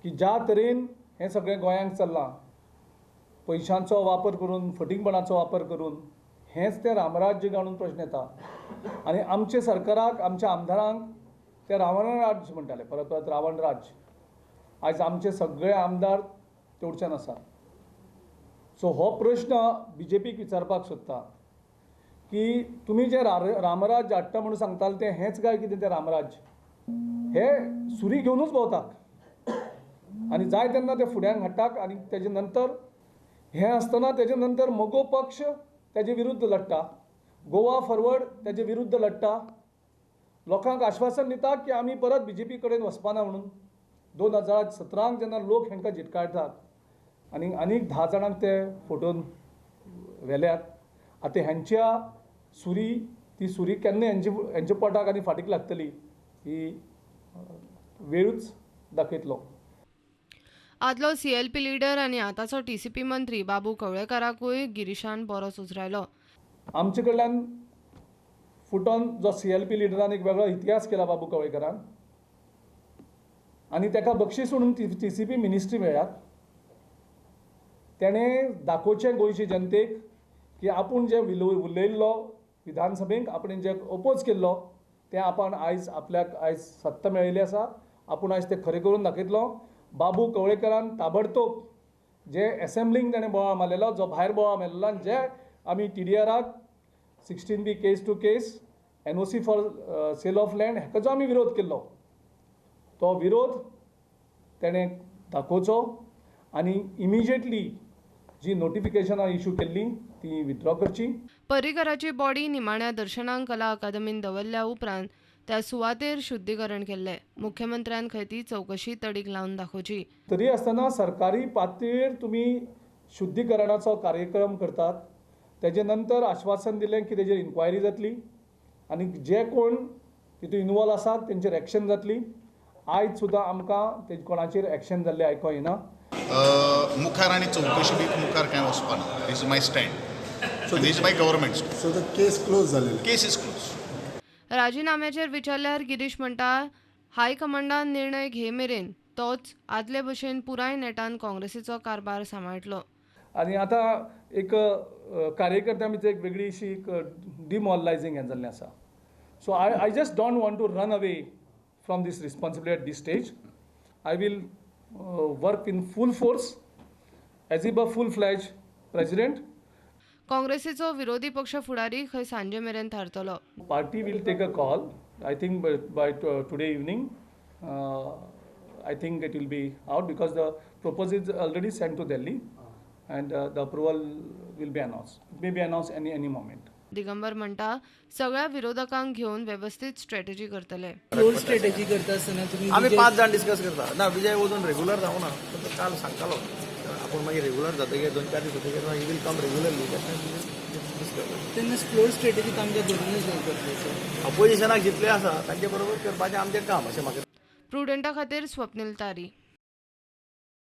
की ज्या तरेन हें सगळें गोंयांक चल्लां, पयशांचो वापर करून, फटींगपणाचो वापर करून, हेंच तें रामराज्य म्हणून प्रश्न येता. आनी आमचे सरकाराक, आमच्या आमदारांक ते रावण राज्य म्हणटाले, परत परत रावण राज्य. आयज आमचे सगळे आमदार तेवच्यान आसात. सो हो प्रश्न बीजेपीक विचारपाक सोदता की तुमी जें रामराज्य हाडटा म्हणून सांगताले तें हेंच काय कितें तें रामराज्य? हे सुरी घेवनूच भोंवतात आनी जाय तेन्ना ते फुड्यांक हाडटात. आनी तेजे नंतर हें आसतना तेजे नंतर मगो पक्ष तेजे विरुद्ध लडटा, गोवा फॉरवर्ड तेजे विरुद्ध लडटा, लोकांक आश्वासन दिता की आमी परत बीजेपी कडेन वचपाना म्हणून. 2017 जेन्ना लोक हेंकां जिटकायतात आनी आनीक 10 जाणांक ते फोटोन व्हेल्यात. आतां हेंच्या सुरी, ती सुरी केन्ना हेंच्या पोटाक आनी फाटीक लागतली ही वेळूच दाखयतलो. आदलो CLP leader आनी आतांचो TCP मंत्री बाबू कवळेकाराकूय गिरीशान बरोच उजरायलो. आमचे कडल्यान फुटोन जो CLP लिडरान एक वेगळो इतिहास केला बाबू कवळेकारान आनी ताका बक्षीस म्हणून TCP ministry मेळ्ळ्यात. तेणें दाखोवचें गोंयचे जनतेक की आपूण जें उलयल्लो विधानसभेक, आपणें जें ओपोज केल्लो तें आपण आयज आपल्याक आयज सत्ता मेळिल्ली आसा, आपूण आयज तें खरें करून दाखयतलो. बाबू कवळेकारान ताबडतोब जे एसेंब्लींक तेणें बोवाळ मारलेलो, जो भायर बोवाळ मारलेलो आनी जे आमी TDRाक 16B case to case NOC for sale of land हेका जो आमी विरोध केल्लो तो विरोध तेणें दाखोवचो आनी इमिजिएटली जी नोटिफिकेशनां इशू केल्ली ती विथड्रॉ करची. पर्रीकराची बॉडी निमाण्या दर्शनांक कला अकादमीन दवरल्या उपरांत त्या सुवातेर शुद्धीकरण केल्लें. मुख्यमंत्र्यान खंय ती चवकशी तडीक लावन दाखोवची. तरी आसतना सरकारी पातळीर तुमी शुद्धीकरणाचो कार्यक्रम करतात, तेजे नंतर आश्वासन दिलें की तेजेर इन्क्वायरी जातली आनी जे कोण तितून इनवॉल्व आसात तेंचेर एक्शन जातली. आयज सुद्दां आमकां ते कोणाचेर एक्शन जाल्लें आयको येना. मुखार आनी चवकशी बी मुखार कांय वचपाना. This is my stand, so this is my government. So the case close जालेली. Case is close. राजिनाम्याचेर विचारल्यार गिरीश म्हणटा हायकमांडान निर्णय घे मेरेन तोच आदले भशेन पुराय नेटान काँग्रेसीचो कारभार सांबाळटलो. आनी आतां एक कार्यकर्त्यां भितर एक वेगळी अशी एक डिमॉरलायझींग हें जाल्लें आसा. So I just don't want to run away from this responsibility at this stage. I will work in full force as if a full fledge president. काँग्रेसीचो विरोधी पक्ष फुडारी खंय सांजे मेरेन थारतलो. Party will take a call, I think by today evening. I think it will be out because the proposal is already sent to Delhi and the approval will be announced. It may be announced any moment. Digambar म्हणटा सगळ्या विरोधकांक घेवन व्यवस्थित strategy करतले. Role strategy करता आसतना तुमी आमी 5 जाण डिस्कस करता ना. विजय वचून रेगुलर जावना, काल सांगतालो आपूण मागीर रेगुलर जातकीर 2-4 दीस जातकीर he will come regularly. तेन्ना फ्लोर स्ट्रॅटेजी तांकां धरूनच हें करतले. अपोजिशनाक जितले आसा तांचे बरोबर करपाचें आमचें काम अशें म्हाका. प्रुडंटा खातीर स्वप्नील तारी.